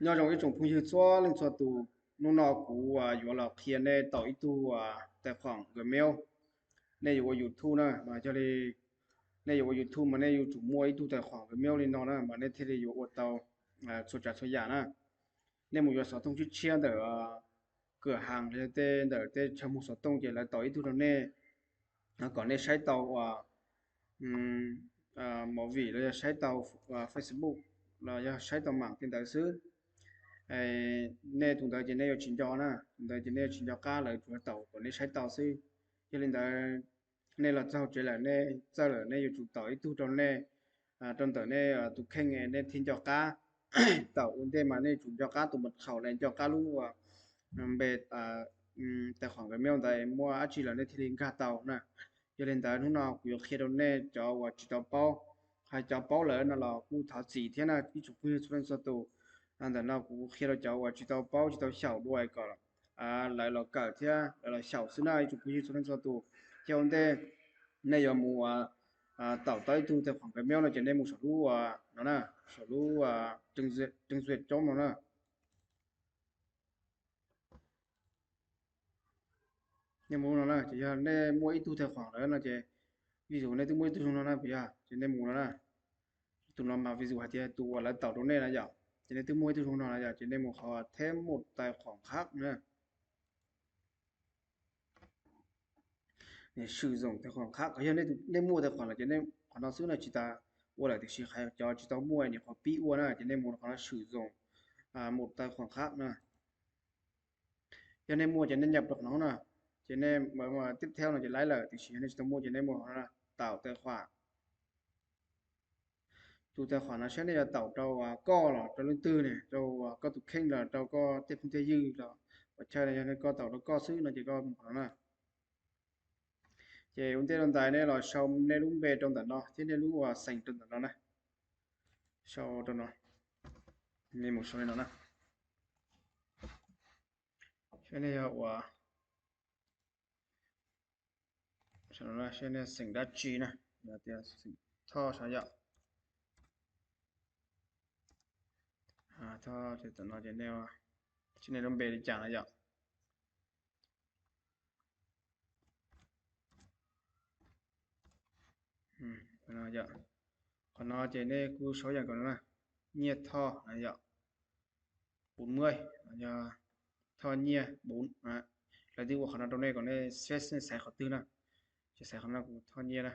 Nyob zoo ib tsoom phooj ywg txhua leej txhua tus, hnub no kuv yuav los qhia nej tau ib tug tais khuam Gmail. Nej yuav ua YouTube na, mas yog li nej yuav ua YouTube mas nej yuav tsum muaj ib tug tais khuam Gmail li no na, mas nej thiaj li yuav ua tau txhua tsav txhua yam na. Nej mus yuav xov tooj tshiab tshiab ntawm kwm haas los yog tej ntawm tej chaw muag xov tooj ces lawv tau ib tug rau nej, kom nej saib tau ua movie los yog saib tau Facebook los yog saib tau mam tej ntawd xwb. Nej tus ntawd ces nej yuav tsis nco na, tus ntawd ces nej yuav tsis nco qab, lawv tsuas tau kom nej saib tau xwb. Yog li ntawd, nej los txog tsev lawm, nej txawj lawm, nej yuav tsum tau ib tug rau nej, rau ntawm nej tus kheej, nej thiaj nco qab. Thaum ua ntej mas nej tsum nco qab tus mật khẩu los nco qab lub npe tais khuam Gmail ntawd muaj dab tsi lawm nej thiaj li nkag tau na. Yog li ntawd hnub no kuv yuav qhia rau nej cov uas tsis tau paub, hos cov paub lawm no los kuj thov txim thiab na ib tsoom phooj ywg txhua leej txhua tus. Ntawm no kuv qhia rau cov uas tsis tau paub tsis tau xyaum dua kom lawv los kawm thiab lawv los xyaum xwb na ib tsoom phooj ywg txhua leej txhua tus. Thiab ua ntej nej yuav mus tau tau ib tug tais khuam Gmail no ces nej mus saum lub no na, saum lub tseem zuaj coob no na. Nej mus no na, ces yog nej muaj ib tug tais khuam lawm no ces, vis zus nej twb muaj ib tug zoo no na, puas yog? Ces nej mus no na. Tus no mas vis zus hais tias tus uas lawv tau rau nej na yom, ces nej twb muaj ib tug zoo no na yom, ces nej mus qhov thêm một tài khoản khác na. Nws swm zoo tais khuam qhab, qhov yog nej muaj tais khuam lawm ces nej qhov no xwb no tsis tas ua lawm, tiam sis cov tsis tau muaj nws qhov pib ua na ces nej mus qhov no swm zoo một tài khoản khác na. Yog nej muaj ces nej nyab rau qhov no na, ces nej tiếp theo no ces laib lawm, tiam sis yog nej tsis tau muaj ces nej mus qhov no tạo tài khoản. Tus tais khuam no saib nej yuav taum rau koj los rau leej twg ne, rau koj tus kheej los rau koj tej phooj tej ywg los pom chaw no, yog nej koj taum rau koj xwb no ces koj mus qhov no na. Ces ua ntej rau ntawd nej los sau nej lub npe rau ntawm no thiab nej lub xeem rau ntawm no na. Sau rau no, nej mus sau li no na. Saib nej yog ua, saib nej xeem dab tsi na, yog tias xeem Thoj sav yom. Thoj ces tam no ces nej, saib nej lub npe li cas no yom. Qhov no ces nej kuj sau yam nkaus no na, Nyiaj Thoj no yom, bốn mươi, yog Thoj Nyiaj bốn. Lawv twb ua qhov no rau nej kom nej saib nej xaiv qhov twg na. Ces xaiv qhov no kuv Thoj Nyiaj na.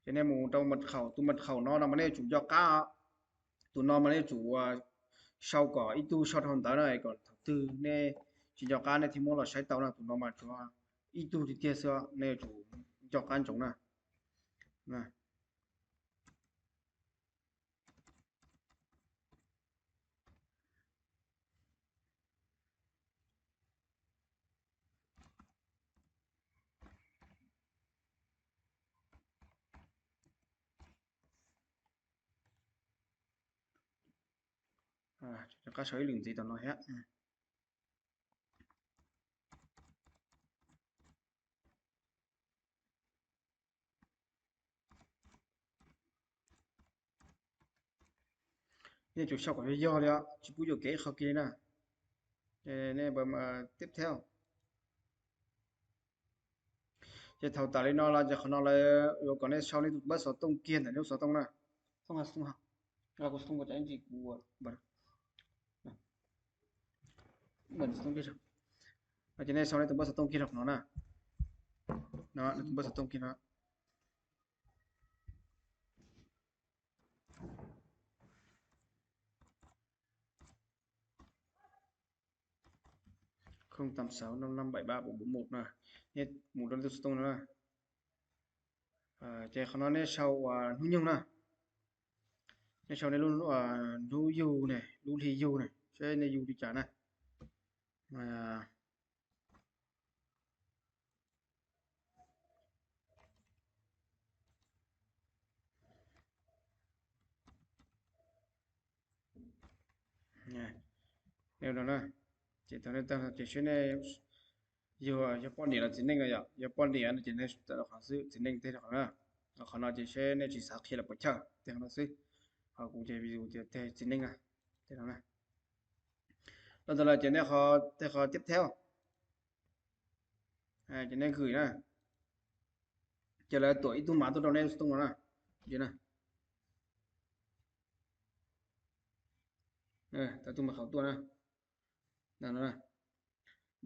Ces nej mus rau mật khẩu, tus mật khẩu no no mas nej yuav tsum nco qab. Tus no mas nej yuav tsum sau kom ib tug sau rau ntawd na, kom thaum twg nej tsis nco qab nej thiaj muab los saib tau na. Tus no mas tsuas ib tug tiag tiag xwb, nej yuav tsum nco qab ntsoov na. Rov qab sau ib lwm ntxiv tom no thiab. Nej tsum sau kom yog yog li, tsis pub yuam kev qhov kiag li na. Nej tiếp theo. Ces thaum tas li no los ces qhov no lawv yuav kom nej sau nej tus npawb xov tooj kiag ntawm nej lub xov tooj na. Ces nej sau nej tus npawb xov tooj kiag rau qhov no na. No, nej tus npawb xov tooj kiag no. Không tám sáu năm năm bảy ba bốn bốn một na. Nej mus rau nej tus xov tooj no na. Ces qhov no nej sau hnub nyoog na. Nej sau nej lub hnub yug ne, lub hli yug ne, seb nej yug li cas na. Nej no na, ces thaum nej tag ces seb nej yug yog poj niam los txiv neej no yom, yog poj niam no ces nej tawm qhov xwb, txiv neej tej qhov na. Qhov no ces seb nej tsis xav qhia lawm pos chawj tej qhov no xwb. Ho kuv ces vis tias teg txiv neej na, teg no na. Los ntawd lawm ces nej qhov, teg qhov tiếp theo, ces nej gửi na. Ces lawv tuam ib tug mav tuaj rau nej xov tooj no na. Tau tus mật khẩu tuaj na.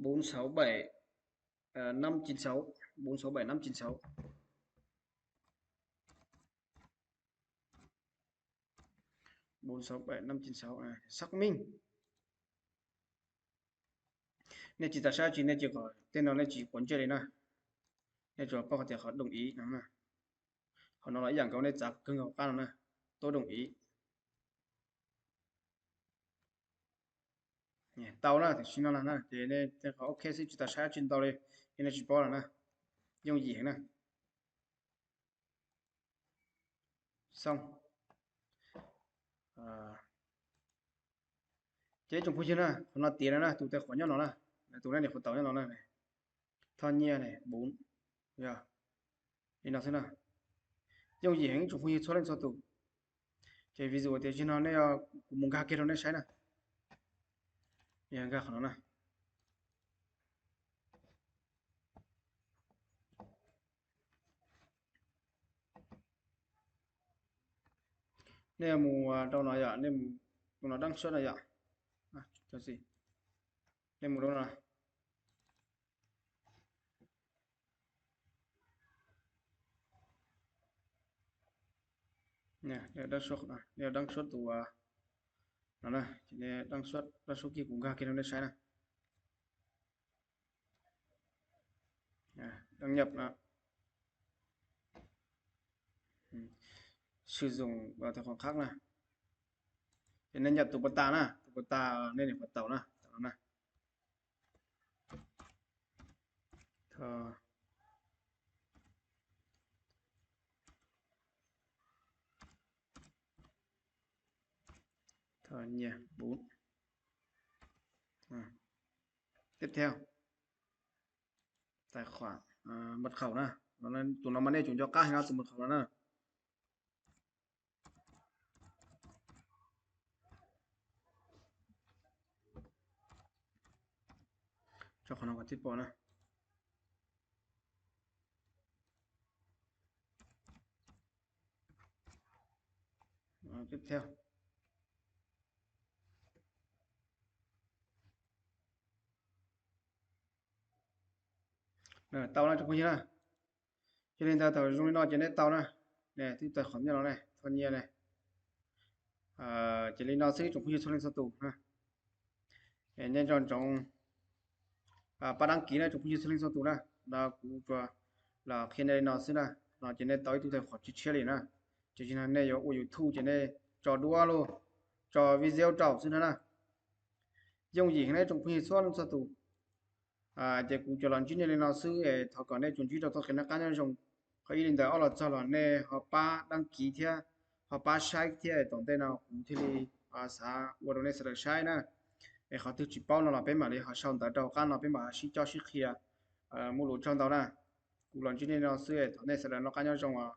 Bốn sáu bảy năm chín sáu, bốn sáu bảy năm chín sáu. Bốn sáu bảy năm chín sáu, xác minh. Nej tsis tas sab tsis, nej tsis kom tej no nej tsis quav ntsej li na. Nej tsuas paub hais tias qhov đồng ý no na. Qhov no los ib yam nkaus, nej txav kawg nkaus qab no na, tôi đồng ý. Tau na, tam sim no na, ces nej qhov ok xwb, tsis tas sab tsis ntau li, ces nej tsis paub lawm na. Yooj yim heev na. Xoo. Ces tsoom phooj ywg na, qhov no tiav no na, tus tais qhuam nyob no na, tus nej niam qhuav tau nyob no na, thoj nyiaj ne, bốn, yog li no xwb na. Yooj yim heev tsoom phooj ywg txhua leej txhua tus. Ces vis tias tsis no nej, kuv mus nkag kiag rau nej saib na. Nkag qhov no na. Nej mus rau no yom, nej mus tus no đăng xuất no yom. Nej mus rau no. Đăng xuất tus no na, ces nej đăng xuất, đăng xuất kiag kuv nkag kiag rau nej saib na. Đăng nhập na. Sử dụng tài khoản khác na. Ces nej nyam tus pas tas na, tus pas tas nej niam pas taus na, tau no na. Thọ Nyiaj bốn. Tiếp theo, tài khoản, mật khẩu na. Tus no mas nej tsum nco qab heev no, tus mật khẩu no na. Tso qhov no kom tib pom na. Tiếp theo. Tau na tsoom phooj ywg na. Yog li ntawd thaum zoo li no ces nej tau na. Twb tau qhov nyob no ne, Thoj Nyiaj ne. Ces li no xwb tsoom phooj ywg txhua leej txhua tus na. Nyob zoo tsoom pab đăng ký na tsoom phooj ywg txhua leej txhua tus na. No kuv tsuas los qhia nej li no xwb na. No ces nej tau ib tug tài khoản tshiab tshiab li na. Ces tsis no nej yuav ua YouTube ces nej tso duab los, tso video rau xwb no na. Yooj yim heev na tsoom phooj ywg txhua leej txhua tus. Ces kuv tsuas los ntsib nej li no xwb es thov kom nej tsuas ntsib rau txoj kev noj qab nyob zoo. Qhov ib li ntawd, ob los txog los nej ho pab đăng ký thiab, ho pab saib thiab, tom ntej no kuv thiaj li xav ua rau nej sawv daws saib na. Es qhov twg tsis paub no los peb mam li ho sau ntawv rau qab no peb mam sib coj sib qhia. Muaj lus tsaug ntau na. Kuv los ntsib nej no xwb, thov nej sawv daws noj qab nyob zoo os.